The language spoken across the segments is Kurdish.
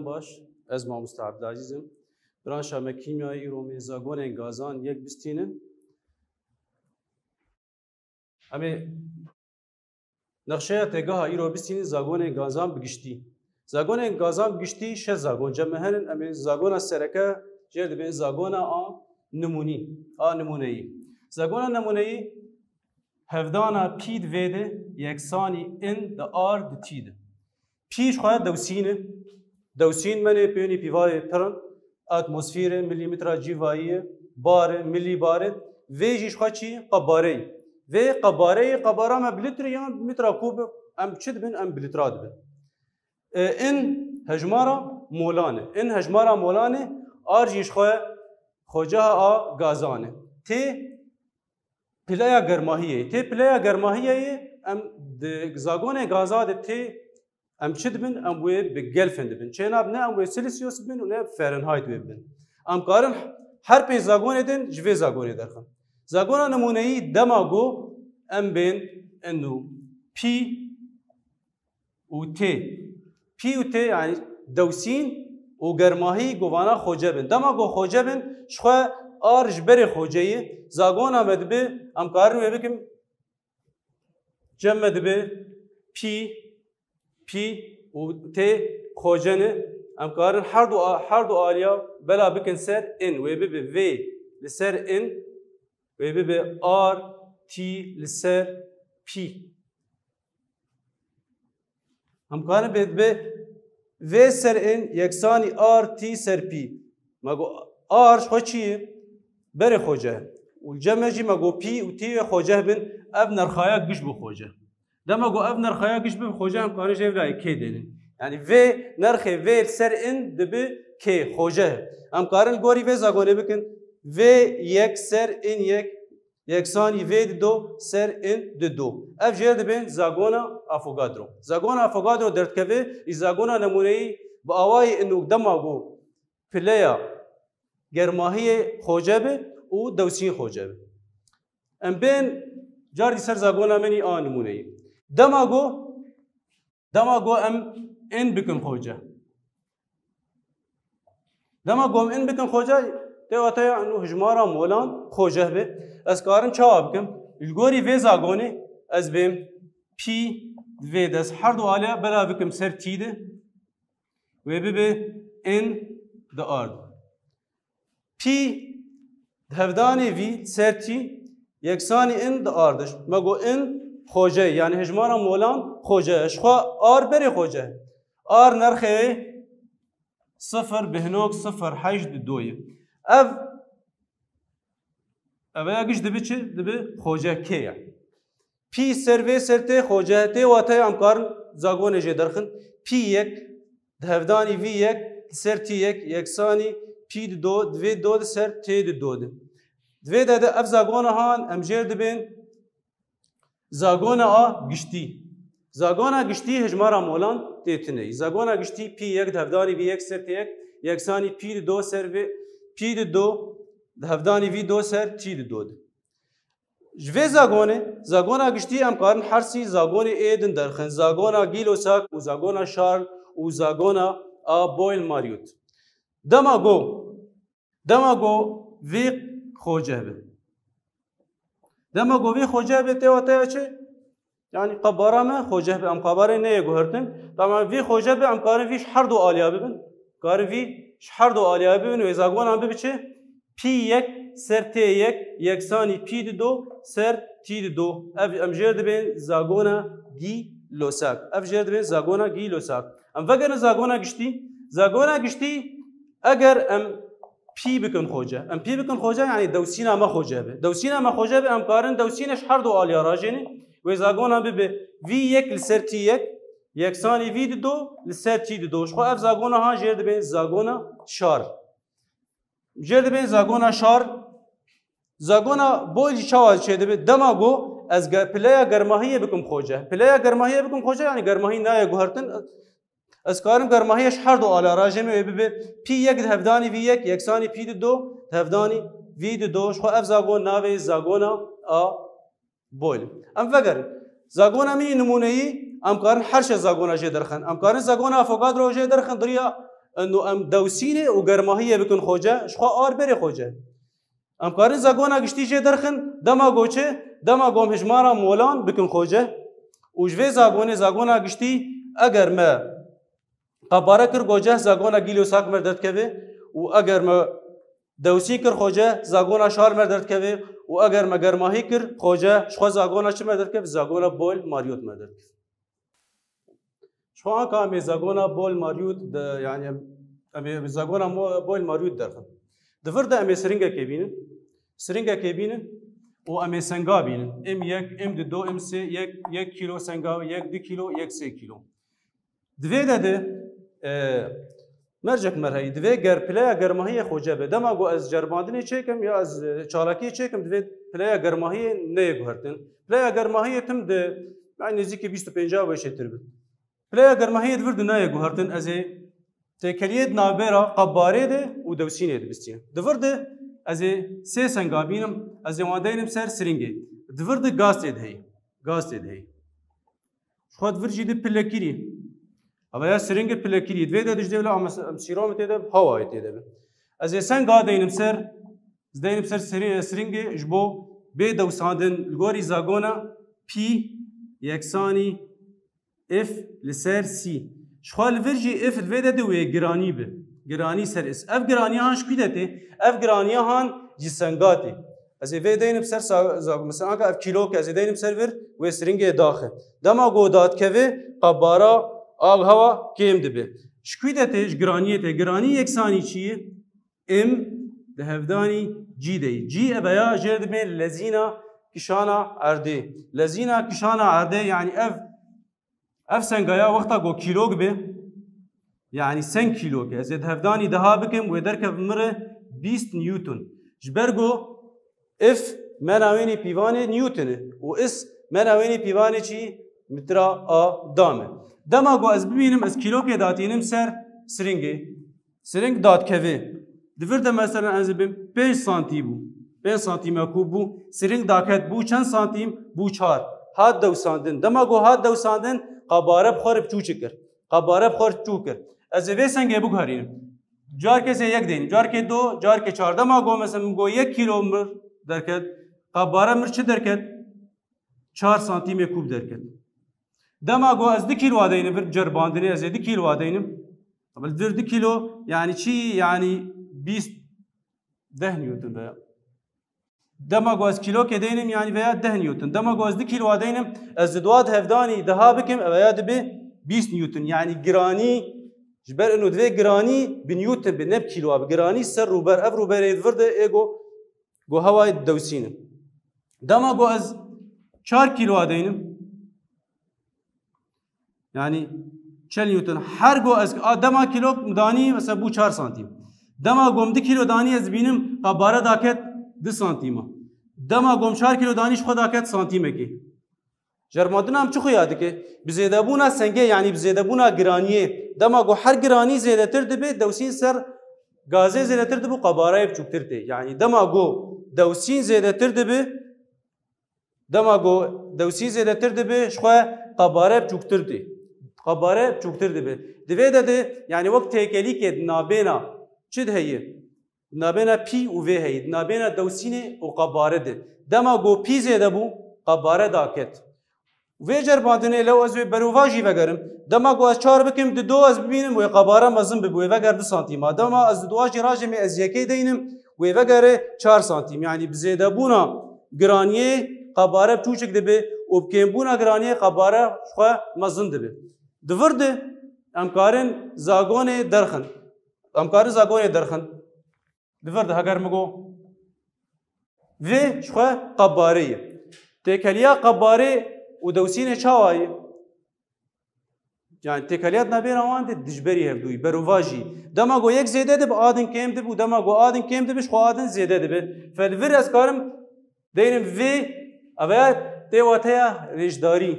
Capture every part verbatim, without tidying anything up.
Baş, ez mamoste Ebdilezîz im. Branşa me kîmyayê îro em ê zagonên gazan yek bistînin. Em ê nexşeya têgeha îro bistînin zagonên gazan bi giştî. Zagonên gazan bi giştî şeş zagon cem me henin. Em ê zagona sereke jê dibên zagona a nimûnî, a nimûneyî. Zagona nimûneyî hevdana pî di vê de yeksanî in di ar di tî de. Pî ji xwe dewsîn e. Dewsîn menê pênî pîvayê pir in. Atmosfîr e, milîmetra cîvayî ye, bar e, milîbar e. Vê jî ji xwe çi? Qebareyî. Vê qebareyê, qebara me bi litrî yan bi metra kûb, em çi dibin? Em bi litra dibin. E, in hejmara molan e. In hejmara molan e, ar jî ji xwe xoceha a gazan e. Tê pileya germahiyê. Tê pileya germahiyê em di zagonê gaza de tê em çi dibin? Em wê bi gelfên dibin. Çêna ne em wê Celsius bibin û ne Fahrenheit wê bibin. Em karin her pênc zagonê din ji vê zagonê derxin. Zagona nimûneyî dema ku em bên in û pî û tê. Pî û tê, yanî dewsîn û germahî govana xoce bin. Dema ku xoce bin, ji xwe ar ji berê xoce ye, zagona me dibe, em karin wê bikim, cem me dibe pî, pî û tê xoce ne. Em karin her du a-, her du aliya bela bikin ser in, wê bibe vê li ser in, wê bibe ar tî li ser pî. Em karin bê dibe vê ser in yeksanî ar tî ser pî. Me got ar ji xwe çi ye? Berê xoce. Û li cem me jî me got pî û tî wê xoce bin, ev nerxaya giş bi xoce. Dema got ev nerxaya giş bi xoce, em karin jê vila yekê dênin. Yanî vê nerxê vê li ser in dibi kê xoce. Em karin li gorî vê zagonê bikin. Vê yek ser in yek yeksanî vê di do ser in di do. Ev jê re dibên zagona Avogadro. Zagona Avogadro derdikeve, î zagona nemûneyî bi awayê in û dema ku pileya germahiyê xoce bi û dewsîn xoce bi. Em bên car dî ser zagona min î a nimûneyî. Dema ku Dema ku em in bikin xoce. Dema ku em in bikin xoce, tê wateya eno hijmara molan xoce be. Ez karim çawa bikim? Li gorî vê zagonê ez bêm pî vê des her du aliya bela bikim ser tî de. Wê bibe in di ard. Pî di hevdanê vî ser tî yeksanî in di ardiş. Me got in xoce, yanî hejmara molan xoce. Ji xwe ar berê xoce. Ar nerxê wê sifir bihnok sifir heşt di do ye. Ev, ev ya giş dibi çi? Dibi xoce kê ye. Pî ser vê ser tê xoce, tê wateya em karin zagonê jê derxin. Pî yek, di hevdanî vî yek, li ser tî yek, yeksanî pî di do, di vê do di ser tê di do di. Di vê de de ev zagona han em jêr dibên zagona a giştî. Zagona giştî hejmara molan tê tune yî. Zagona giştî pî yek di hevdanî vî yek ser tê yek, yeksanî pî di do ser vê, pî di do di hevdanî vî do ser tî di do di. Ji vê zagonê, zagona giştî em karin her sî zagonê ê din derxin, zagona Gay-Lussac û zagona Charles û zagona a Boyle-Mariotte. Dema go, dema go vî xoce be. Dema go vî xoce be tê wateya çi? Yanî qebara me xoce be, em qebarê neyê guhertin. Tamam, vî xoce be, em karin vî ji her du aliya bibin. Karin vî ji her du aliya bibin, wê zagonan bibi çi? Pî yek ser tê yek yeksanî pî di do ser tî di do. Ev em jêr dibên zagona Gay-Lussac. Ev jêr dibên zagona Gay-Lussac. Em vegerin zagona giştî. Zagona giştî eger em pî bikin xoce. Em pî bikin xoce, yanî dewsîna me xoce be. Dewsîna me xoce be, em karin dewsîne ji her du aliya rajêne. Wê zagona bibe vî yek li ser tî yek, yeksanî vî di do li ser tî di do. Ji xwe ev zagona ha jêr dibên zagona Charles. Jêr dibên zagona Charles. Zagona Boyle jî çawa çêdibe? Dema go ez ge-, pileya germahiyê bikim xoce. Pileya germahiyê bikim xoce, yanî germahî nayê guhertin. Ez karim germahiyê ji her du ala rajê me wê bibe pî yek di hevdanî vî yek yeksanî pî di do di hevdanî vî di do. Ji xwe ev zagon navê zagona a Boyle. Em vegerin. Zagona min î nimûneyî, em karin her şeş zagona jê derxin. Em karin zagona Avogadro jê derxin, di riya Eno em dewsînê û germahiyê bikin xwece, ji xwe ar berê xwece. Em karin zagona giştî jê derxin, dema go çi? Dema go em hijmara molan bikin xwece. Û ji vê zagonê, zagona giştî, eger me qebare kir xwece, zagona gîlosak me derdikeve û eger me dewsîn kir xwece, zagona şar me derdikeve û eger me germahî kir xwece, ji xwe zagona çi me derdikeve? Zagona Boyle-Mariotte me derdikeve. Ji xwe anka em ê zagona Boyle-Mariotte de, yanî em, em ê zagona Mo-, Boyle-Mariotte derxin. Di vir de em ê siringekê bînin. Siringekê bînin û em ê senga bînin. M yek, M du, M sê, yek, yek kîlo senga, yek du kîlo, yek sê kîlo. Di vê de de, e, mercek me heye. Divê ger pileya germahiyê xwece be. Dema ku ez ceribandinê çêkim ya ez, e, çalakiyê çêkim, divê pileya germahiyê neyê guhertin. Pileya germahiyê tim di, yani nêzîkî bîst û pênc weşê tir bi. Pileya germahiyê di vir de neyê guhertin, ez ê têkeliyê di navbera qebbarê de û dewsînê de bistînim. Di vir de ez ê sê senga bînim, ez ê wan deynim ser siringê. Di vir de gaz tê de heye. Gaz tê de heye. Ji xwe di vir jî di pilekirî. Ava ya siringê pilekirî. Divê de dijde wila em, em sîromê tê de, hawayê tê de be. Ez ê senga deynim ser, ez deynim ser seri-, siringê ji bo bê dewsandin li gorî zagona pî yeksanî F li ser C. Ji xwe li vir jî F li vê de di wê giranî bi. Giranî ser S. Ev giraniya han ji kû de tê? Ev giraniya han ji senga tê. Ez ê vê deynim ser sa-, za-, mesela anka ev kîlok e, ez ê deynim ser vir, wê siringê daxe. Dema go dadkeve, qebara av hewa kêm dibe. Ji kû de tê? Ji giraniyê tê. Giranî yeksanî çi ye? M di hevdanî G de ye. G eve ya jêr dibe lezîna kişana erdê. Lezîna kişana erdê, yani ev Ev sengaya wexta ku kîlok be, yani seng kîlok e. Ez ê di hevdanî deha bikim, wê derkev min re bîst newton. Ji ber ku F mena wênê pîvanê newton e û S mena wênê pîvanê çi? Metra a dam e. Dema ku ez bimînim, ez kîlokê datînim ser siringê. Siring dadkevê. Di vir de mesela ez ê bim pênc santî bû. Pênc santîme kûb bû. Siring daket bû çend santîm? Bû çar. Hat dewsandin. Dema ku hat dewsandin, qebare bi xwe re biçûçik kir. Qebare bi xwe re çû kir. Ez ê vê sengê biguherînim. Carkê ez ê yek deynim. Carkê do, carkê çar. Dema ku mesela min got yek kîlo mir derket. Qebare mir çi derket? Çar santîmê kûb derket. Dema ku ez du kîlo deynim, vir ceribandinê ez ê du kîlo deynim. Tabi vir du kîlo, yani çi, yani bîst, deh newton veya. Dema ku ez kîlokê deynim, yani veya deh newton. Dema ku ez du kîlo deynim, ez di dua di hevdanî deha bikim, ev ya dibe bîst newton. Yani giranî, ji ber ino divê giranî bi newton be, ne bi kîlo be. Giranî ser rûber, ev rûberê vir de ê ku, ku hewayê dewsînin. Dema ku ez çar kîlo deynim, yani çel newton. Her ku ez a dema kîlo danî, mesela bû çar santîm. Dema ku em du kîlo danî, ez bînim qebare daket du santîma. Dema ku em çar kîlo danî, ji xwe daket santîmekê. Ceribandina em çi xuya dike? Bi zêdebûna sengê, yanî bi zêdebûna giraniyê. Dema ku her giranî zêdetir dibe, dewsîn ser gazê zêdetir dibe û qebareyê biçûktir tê. Yanî dema ku dewsîn zêdetir dibe, dema ku dewsîn zêdetir dibe, ji xwe qebare biçûktir tê. Qebare biçûktir dibe. Di vê de de, yanî wek têkelîkê di nabêna çi de heye? Di nabêna pî û vê heye. Di nabêna dewsînê û qebare de. Dema ku pî zêde bû, qebare daket. Vê ceribandinê lew ez wê berovajî vegerim. Dema ku ez çar bikim, di do ez bibînim, wê qebare mezin bibe, wê veger du santîma. Dema ez di dua jî rajemê ez yekê deynim, wê vegere çar santîm. Yanî bi zêdebûna giraniyê qebare biçûçik dibe û bi kêmbûna giraniyê qebare xwe mezin dibe. Di vir de em karin zagonê derxin. Em karin zagonê derxin. Di vir de heger min got, vê ji xwe qebbarê ye. Têkeliya qebbarê û dewsînê çawa ye? Yani têkeliya di navbêra wan de dijberî hevdûyî, berovajî. Dema ku yek zêde dibe, a din kêm dibe û dema ku a din kêm dibe, ji xwe a din zêde dibe. Fe li vir ez karim deynim vê, ev ya tê wateya rêjdarî.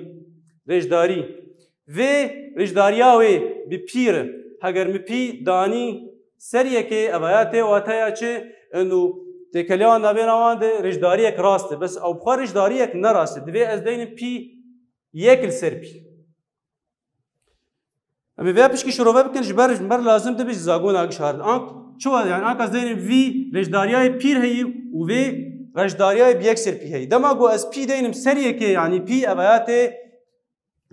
Rêjdarî. Vê rêjdariya wê bi pî re. Heger min pî danî ser yekê, ev ya tê wateya çi? Eno têkeliya navbêra wan de rêjdariyek rast e. Bes ew bi xwe rêjdariyek ne rast e. Divê ez deynim pî yek li ser pî. Em ê vê pişkî şirove bikin, ji ber, ji ber lazim dibe ji zagona gişarin. An, çi wa, yani, anka zeynim vî rêjdariyayê pîr heyî û vê rêjdariyayê bi yek ser pî heyî. Dema ku ez pî deynim ser yekê, yani pî ev heyatê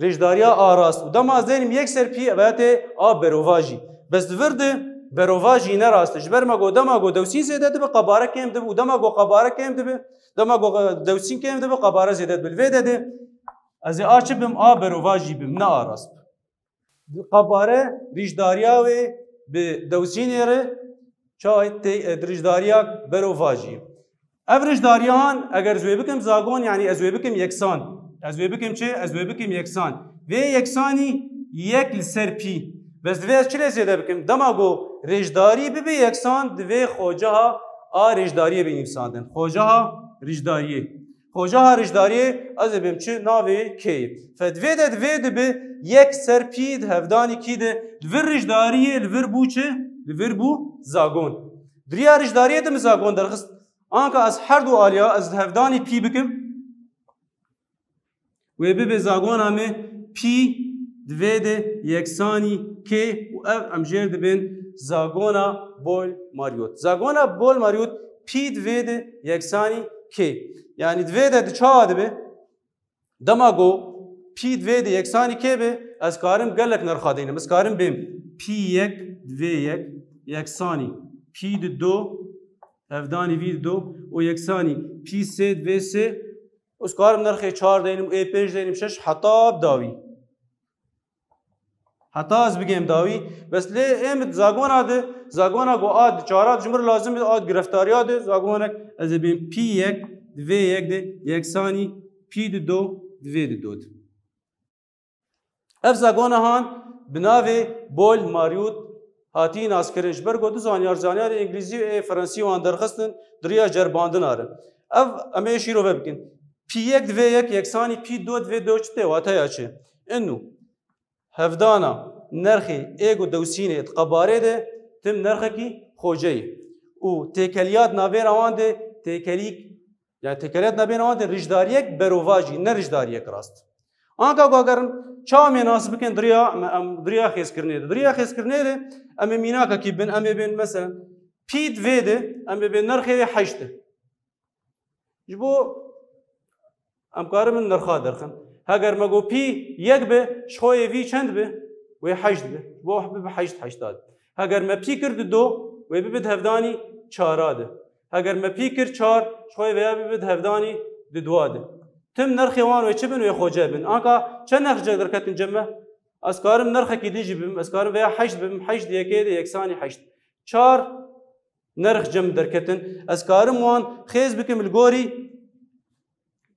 rêjdariya a rast û dema ez deynim yek ser pî ev heyatê a berovajî. Bes di vir de berovajî ne rast e. Ji ber me got dema ku dewsîn zêde dibe, qebare kêm dibe û dema ku qebare kêm dibe, dema ku dewsîn kêm dibe, qebare zêde dibe. Li vê de de ez ê a çi bim, a berovajî bim, ne a rast. Qebare rîjdariya wê bi dewsînê re çawa tê, e, rîjdariya berovajî. Ev rîjdariyan eger ez wê bikim zagon, yani ez wê bikim yeksan. Ez wê bikim çi? Ez wê bikim yeksan. Vê yeksanî yek li ser pî. Bes divê ez çi lê zêde bikim? Dema ku rêjdarî bibe yeksan, divê xoceha a rêjdariyê bê nivîsandin. Xoceha rîjdariyê. Xoceha rîjdariyê ez ê bêm çi? Navê kê ye? Fe divê de divê dibe yek ser pî di hevdanî kî de li vir rîjdariyê li vir bû çi? Li vir bû zagon. Diriya rîjdariyê de min zagon derxist. Anka ez her du aliya ez di hevdanî pî bikim. Wê bibe zagona me pî divê de yeksanî kê û ev em jêr dibin zagona Boyle-Mariotte. Zagona Boyle-Mariotte pî divê de yeksanî kê. Yani divê de di çawa dibe? Dema ku pî divê de yeksanî kê be, ez karim gelek nirxa deynim. Ez karim bêm pî yek divê yek yeksanî pî di do, hevdanî vî di do û yeksanî pî sê divê sê. Ez karim nirxê çar deynim, ê pênc deynim, şeş heta bi dawî. Heta ez bigêm dawî. Bes lê ê min zagona de, zagona ku a di çara de ji min re lazim e, a di gireftariya de, zagonek ez ê bêm pî yek divê yek de yeksanî pî di do divê di do de. Ev zagona han bi navê Boyle-Mariotte hatî naskirin. Ji ber ku du zanyar, zanyarê îngilîzî û ê fransî wan derxistin, di riya cerbandina re. Ev em ê şîrove bikin. Pî yek divê yek yeksanî pî do divê do çi tê, wateya çi? Inu hevdana nerxê ê ku dewsînê di qebarê de tim nerxekî xoce ye. Û têkeliya di navbêra wan de têkelîk, yani têkeliya di navbêra wan de rîjdariyek berovajî, ne rîjdariyek rast. Anka ku eger çawa em ê nas bikin diriya, em, em diriya xêzkirinê de. Diriya xêzkirinê de em ê mînakekî bin, em ê bên mesela pî divê de, em ê bên nerxê wê heşt e. Ji bo em karin min nirxa derxin. Heger me got pî yek be, ji xwe yê vî çend be? Wê heşt be. Ji bo bibe heşt heşta de. Heger me pî kir di do, wê bibe di hevdanî çara de. Heger me pî kir çar, ji xwe vêya bibe di hevdanî di dua de. Tim nirxê wan wê çi bin? Wê xoce bin. Anka çend nirx cem derketin cem me? Ez karim nirxekî din jî bim. Ez karim vêya heşt bim. Heşt di yekê de yeksanî heşt. Çar nirx cem derketin. Ez karim wan xêz bikim li gorî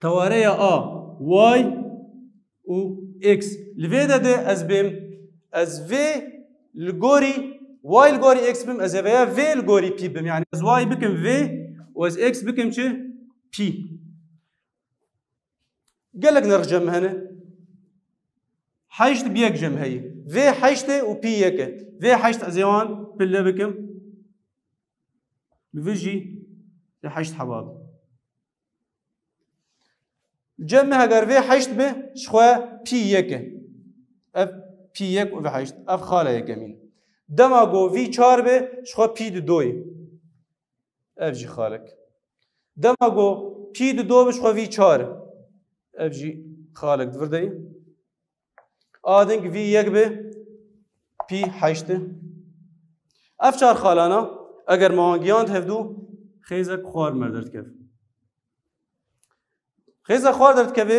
tewareya a, y û x. Li vê de de ez bêm, ez vê li gorî y li gorî x bim, ez ê vêya vê li gorî pî bim. Yani ez y bikim vê û ez x bikim çi? Pî. Gelek nirx cem hene. Heşt bi yek cem heyî. Vê heşt e û pî yek e. Vê heşt ez ê wan pille bikim. Li vir jî heşt heba be. Cem me heger vê heşt be, ji xwe pî yek e. Ev pî yek û vê heşt. Ev xala yekemîn. Dema ku vî çar be, ji xwe pî di do ye. Ev jî xalek. Dema ku pî di do be, ji xwe vî çar e. Ev jî xalek di vir de ye. A ding vî yek be, pî heşt e. Ev çar xalana, eger me wan giyand hevdû, xêzek xwar me derdikeve. Xêza xwar derdikeve,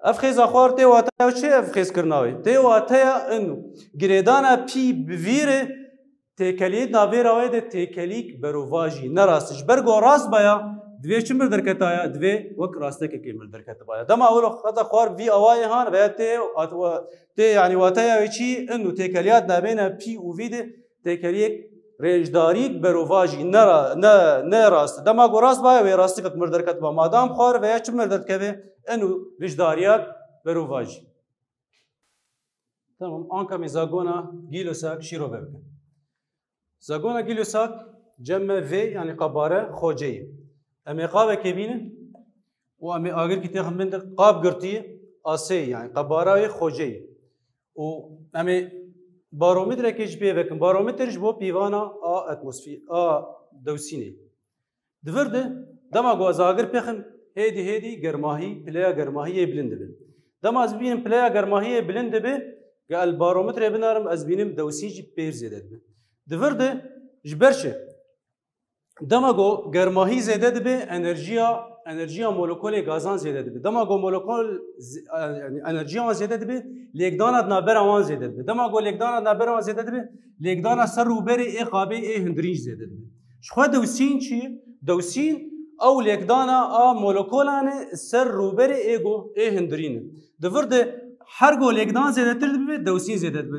ev xêza xwar tê wateya çi ev xêzkirina wê? Tê wateya inu. Girêdana pî bi vî re têkelî navbêra wê de têkelîk berovajî, ne rast. Ji ber ku rast baya, divê çi mir derketaya? Divê wek rastekekê mir derketibaya. Dema wilo xeta xwar vî awayê han veya tê, tê, yani wateya wê çi? Inu têkeliya navbêna pî û vî de têkeliyek rêjdarîk berovajî ne ra-, ne, ne rast. Dema ku rast baye wê rastikek mir derketiba. Madam xwar veya çi mir derdikeve, inu rêjdariyak berovajî. Tamam, anka me zagona Gîlosak şîrove bikin. Zagona Gîlosak cem me vê, yani qebare xoceyê. Em ê qabekê bînin û em ê agirkî têxin bin de qab girtî asê, yani qebara wê xoceyê. Û em ê Barometrekê ji pê vekin. Barometre ji bo pîvana a atmosfî-, a dewsînê. Di vir de, dema ku ez agir pêxim, hêdî hêdî germahî, pileya germahiyê bilind dibe. Dema ez bibînim pileya germahiyê bilind dibe, ge el barometrê binarim, ez bînim dewsîn jî pêr zêde dibe. Di vir de, ji ber çi? Dema ku germahî zêde dibe, enerjiya, enerjiya molekulê gazan zêde dibe. Dema ku molekul z-, e, yani enerjiya wan zêde dibe, lêkdana di navbera wan zêde dibe. Dema ku lêkdana di navbera wan zêde dibe, lêkdana ser rûberê ê qabê ê hundirîn jî zêde dibe. Ji xwe dewsîn çi ye? Dewsîn ew lêkdana a molekulan e ser rûberê ê go ê hundirîn e. Di vir de her go lêkdan zêdetir dibe, dewsîn zêde dibe.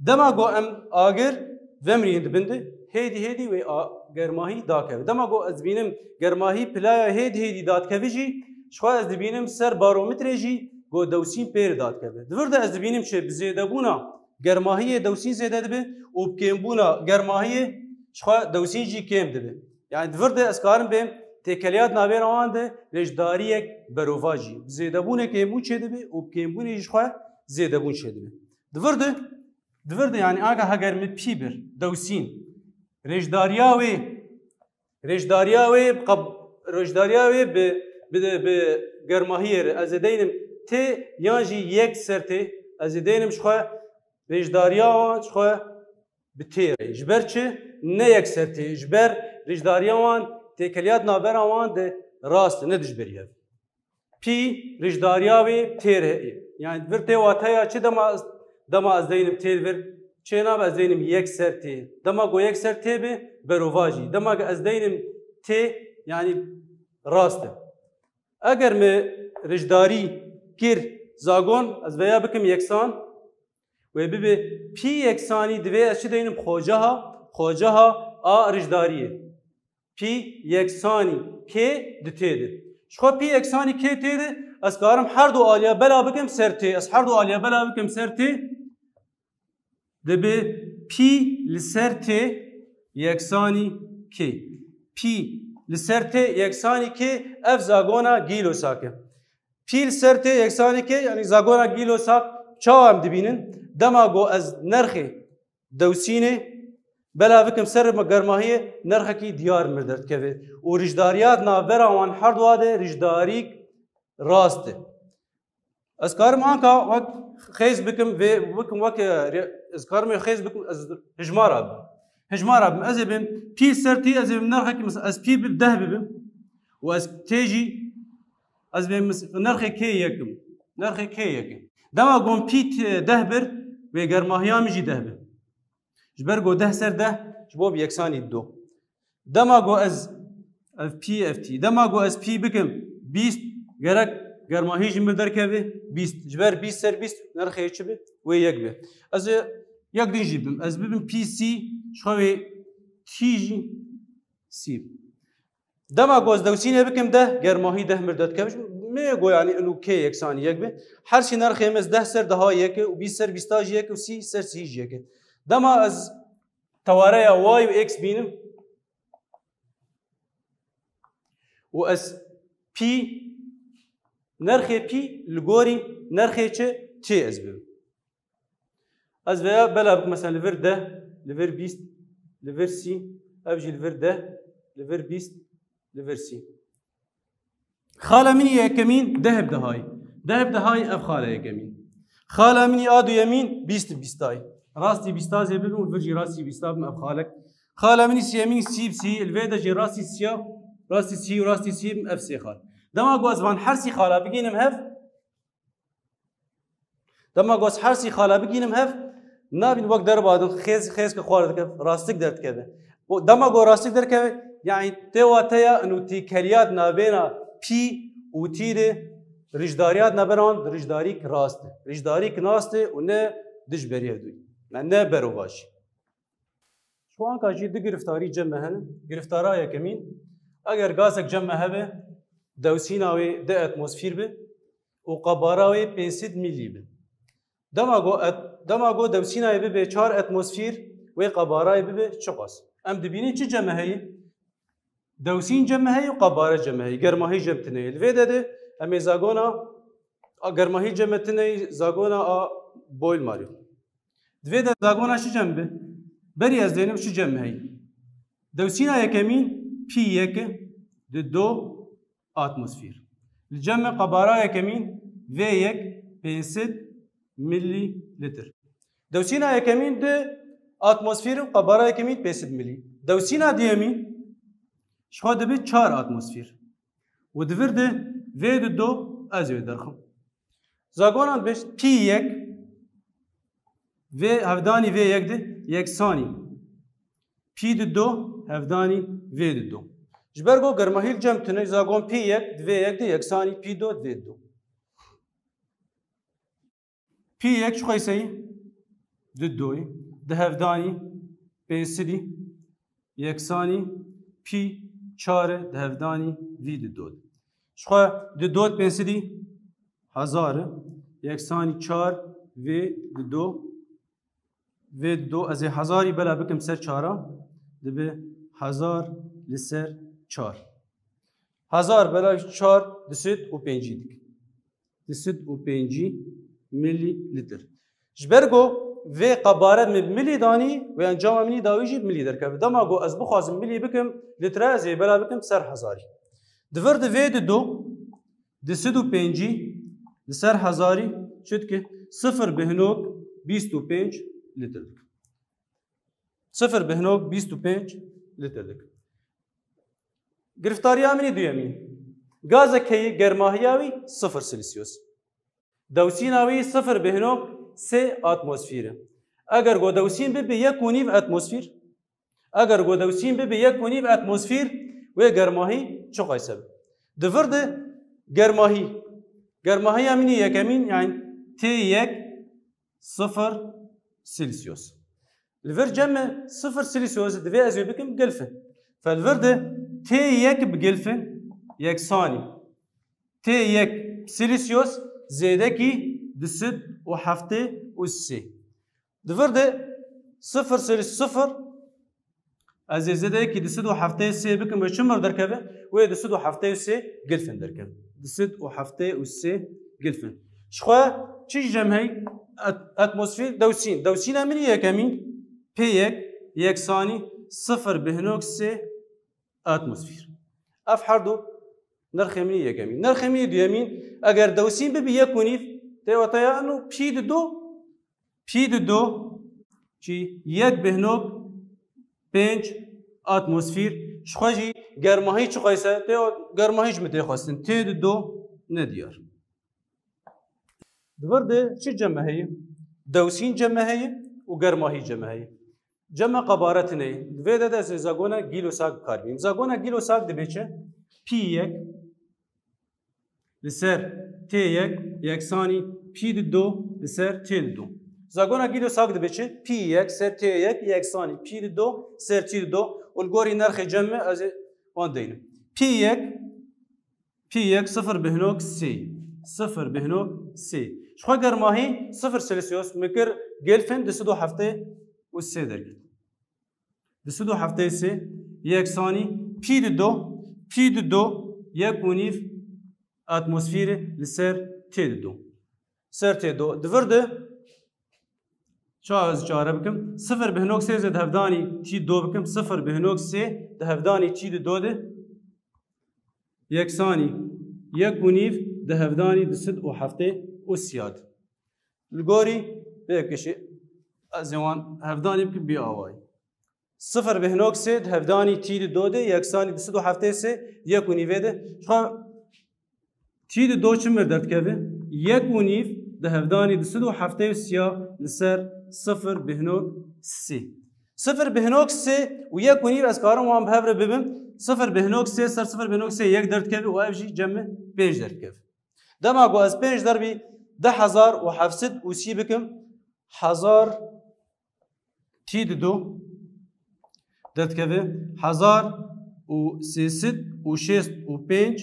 Dema go em agir vemirîn di bin de, hêdî hêdî wê a germahî dakeve. Dema go ez dibînim germahî pilaya hêdî hêdî dadikeve jî, ji xwe ez dibînim ser barometrê jî go dewsîn pêr dadikeve. Di vir de ez dibînim çi bi zêdebûna germahiyê dewsîn zêde dibe û bi kêmbûna germahiyê ji xwe dewsîn jî kêm dibe. Yani di vir de ez karim bêm têkeliya di navbera wan de rêjdariyek berovajî. Bi zêdebûnê kêmbûn çêdibe û bi kêmbûnê jî ji xwe zêdebûn çêdibe. Di vir de, di vir de yani aga heger min pî bir, dewsîn, rêjdariya wê, rêjdariya wê bi qab-, rêjdariya wê bi, bi, bi germahiyê re ez ê deynim tê yan jî yek ser tê, ez ê deynim ji xwe rêjdariya wan ji xwe bi tê re. Ji ber çi? Ne yek ser tê. Ji ber rêjdariya wan têkeliya di navbera wan de rast e, ne dijberî hev. Pî rêjdariya wê tê re heye. Yani vir tê wateya çi dema, dema ez deynim tê vir? Çê nabe ez deynim yek ser tê. Dema go yek ser tê be, berovajî. Dema ge ez deynim tê, yani rast e. Eger me rêjdarî kir zagon, ez veya bikim yeksan, wê bibe pî yeksanî divê ez çi deynim? Xoceha, xoceha a rêjdariyê. Pî yeksanî kê di tê de. Ji xwe pî yeksanî kê tê de, ez karim her du aliya bela bikim ser tê. Ez her du aliya bela bikim ser tê. Dibe pî li ser tê yeksanî kê. Pî li ser tê yeksanî kê ev zagona Gîlosak e. Pî li ser tê yeksanî kê, yani zagona Gîlosak çawa em dibînin? Dema go ez nerxê dewsînê bela bikim ser germahiyê, nerxekî diyar mir derdikeve. Û rêjdariya di navbera wan herduwa de rêjdarîk rast e. Ez karim anka wek xêz bikim, vê bikim wek, e, rê-, ez karim wê xêz bikim, ez hijmara bim. Hijmara bim. Ez ê bim pî ser tî, ez ê bim nerxekî, mesela ez pî bim deh bibim. Û ez tê jî, ez bêm mis-, nerxê kê yekim. Nerxê kê yekim. Dema gon pî t-, deh bir, wê germahiya min jî deh bi. Ji ber go deh ser deh, ji bo bi yeksanî do. Dema go ez, ev pî, ev tî. Dema go ez pî bikim bîst, gerek germahî jî mir derkeve bîst. Ji ber bîst ser bîst nerxê çi bi? Wê yek bi. Ez ê yek din jî bim. Ez bibim pî sî, ji xwe wê tî jî sî. Dema go ez dewsînê bikim deh, germahî deh mir derkeve. Me go yani inu kê yeksanî yek bi. Her sî nerxê me deh ser deha yek e û bîst ser bîsta jî yek e û sî ser sî jî yek e. Dema ez tewareya y û x bînim û ez pî, nerxê pî li gorî nerxê çi tê ez bibim. Ez veya bela bikim, mesela li vir deh, li vir bîst, li vir sî, ev jî li vir deh, li vir bîst, li vir sî. Xala min yekemîn deh bi dehayî. Deh bi dehayî ev xala yekemîn. Xala min a duyemîn bîst bi bîstayî. Rastî bîsta zê bibim û vir jî rastî bîsta bim ev xalek. Xala min siyemîn sî bi sî, li vê de jî rastî siya, rastî sî û rastî sî bim ev sê xal. Dema ku ez van her sî xala bigînim hev, Dema ku ez her sî xala bigînim hev, nabîn wek derba din xêz, xêz ke xwar dike, rastik derdikeve. Û dema ku rastik derkeve, yani tê wateya inu tîkeliya di navbêna pî û tî de rîjdariyat navbera wan di rîjdarîk rast e. Rîjdarîk rast e û ne dijberî hevdû. Yani ne berovajî. Şu anka jî du giriftarî cem me hene. Giriftara yekemîn, eger gazek cem me hebe, dewsîna wê di atmosfîr bi û qebara wê pênc sed mîlî bi. Dema go et-, dema go dewsîna wê bibe çar atmosfîr, wê qebara wê bibe çiqas? Em dibînin çi cem me heye? Dewsîn cem me heye û qebara cem me heye. Germahî cem tune ye. Li vê de de em ê zagona a germahî cem me tune ye, zagona a Boyle-Marie. Divê de zagona çi cem bi? Berî ez dênim çi cem heyî? Dewsîna yekemîn pî yek e, di do atmosfîr. Li cem me qebara yekemîn V yek pênc sed milîlîtir. Dewsîna yekemîn di atmosfîr û qebara yekemîn pênc sed milî. Dewsîna duyemîn ji xwe dibe çar atmosfîr. Û di vir de V di do ez ê derxim. Zagonan bêjt pî yek V hevdanî V yek de yeksanî pî di do hevdanî V di do. Ji ber ku germahî li cem tune, zagon pî yek di V yek de yeksanî pî do di V di do. Pî yek çi qeyseyî? Di doyî. Di hevdanî pênc sedî yeksanî pî çar e di hevdanî vî di do. Ji xwe di do pênc sedî hezar e. Yeksanî çar V di do. V di do ez ê hezarî bela bikim ser çara. Dibe hezar li ser çar. Hezar bela çar du sed û pêncî dik. Du sed û pêncî milîlîtir. Ji ber ku vê qebare min milî danî, wê encama min î dawî jî milî derkeve. Dema ku ez bixwazim milî bikim litre, ez ê bela bikim ser hezarî. Di vir de vê di do, du sed û pêncî li ser hezarî çi dike? Sifir bihnok bîst û pênc litir dike. Sifir bihnok bîst û pênc litir dike. Giriftariya min ê duyemîn. Gazek heye germahiya wî sifir Celsius. Dewsîna wî sifir bihnok sê atmosfîr e. Eger ku dewsîn bibe yek û nîv atmosfîr, eger ku dewsîn bibe yek û nîv atmosfîr, wê germahî çi qeyse be? Di vir de germahî, germahiya min ê yekemîn, yani T yek sifir Celsius. Li vir cem me sifir Celsius divê ez ê bikim Kelvin. Fe li vir de T yek bi Kelvin yeksanî T yek Celsius zêdekî du sed û heftê û sê. Di vir de sifir Celsius sifir, ez ê zêdekî du sed û heftê û sê bikim, wê çi mir derkeve? Wê du sed û heftê û sê Kelvin derkeve. Du sed û heftê û sê Kelvin. Ji xwe çi cem hey? At-, atmosfîr, dewsîn. Dewsîna min ê yekemîn P yek yeksanî sifir bihnok sê atmosfîr. Ev her du nirxê min ê yekemîn. Nirxê min ê duyemîn, eger dewsîn bibe yek û nîv, tê wateya eno pî di do, pî di do, çi yek bihnok pênc atmosfîr. Ji xwe jî germahî çi qeyse, tê germahî ji min tê xwestin. Tê di do ne diyar. Di vir de çi cem me heye? Dewsîn cem me heye û germahî cem me heye. Cem me qebare tune ye. Di vê de de ez ê zagona gîl û sag bi kar bînim. Zagona gîl û sag dibe çi? Pî yek li ser T yek yeksanî pî di do li ser T di do. Zagona gîl û sag dibe çi? Pî yek ser T yek yeksanî pî di do ser T di do. Û li gorî nirxê cem me ez ê wan deynim. Pî yek Pî yek sifir bihnok sê. Sifir bihnok sê. Ji xwe germahî sifir Celsius, min kir Kelvin, du sed û heftê û sê derket. Du sed û heftê û sê yeksanî pî di do, pî di do yek û nîv atmosfîrê li ser T di do. Ser T do. Di vir de çawa ez çare bikim? Sifir bihnok sê zêde hevdanî T do bikim. Sifir bihnok sê di hevdanî T di do de yeksanî yek û nîv di hevdanî du sed û heftê û sê de. Li gorî vê kişî ez ê wan hevdanî bikim bî awayî. Sifir bihnok sê di hevdanî T di do de yeksanî du sed û heftê sê yek û nîvê de. Ji xwe T di do çi mir derdikeve? Yek û nîv di hevdanî du sed û heftê û sê li ser sifir bihnok sê. Sifir bihnok sê û yek û nîv ez karim wan bi hev re bibim. Sifir bihnok sê ser sifir bihnok sê yek derdikeve û ev jî cem min pênc derdikeve. Dema ku ez pênc derbî du hezar û heft sed û sî bikim, hezar T di do derdikeve hezar û sê sed û şêst û pênc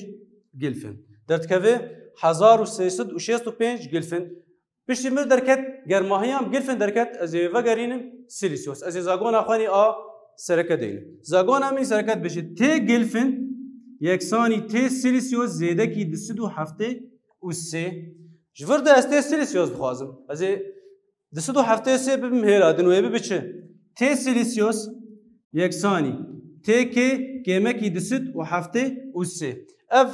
Kelvin. Derdikeve hezar û sê sed û şêst û pênc Kelvin. Piştî min derket, germahiya min Kelvin derket, ez ê vegerînim Celsius. Ez ê zagona xwe nî a sereke deynim. Zagona min sereke dibêje T Kelvin yeksanî T Celsius zêdekî du sed û heftê û sê. Ji vir de ez T Celsius dixwazim. Ez ê Di sed û heftê sê bibim hêla, di nû yê bibe çi? T Celsius yeksanî T K kêmekî di sed û heftê û sê. Ev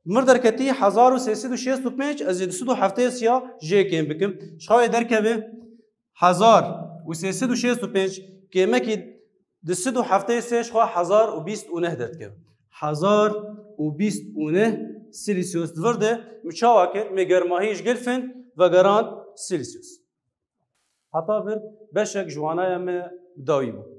mir derketî hezar û sê sed û şêst û pênc, ez ê di sed û heftê sê ya jê kêm bikim. Ji xwe wê derkeve hezar û sê sed û şêst û pênc kêmekî di sed û heftê sê ji xwe hezar û bîst û neh derdikeve. Hezar û bîst û neh Celsius. Di vir de min çawa kir? Me germahî ji Gelfin vegerand Celsius. Heta vir beşek ji wanaya me bi dawî bû.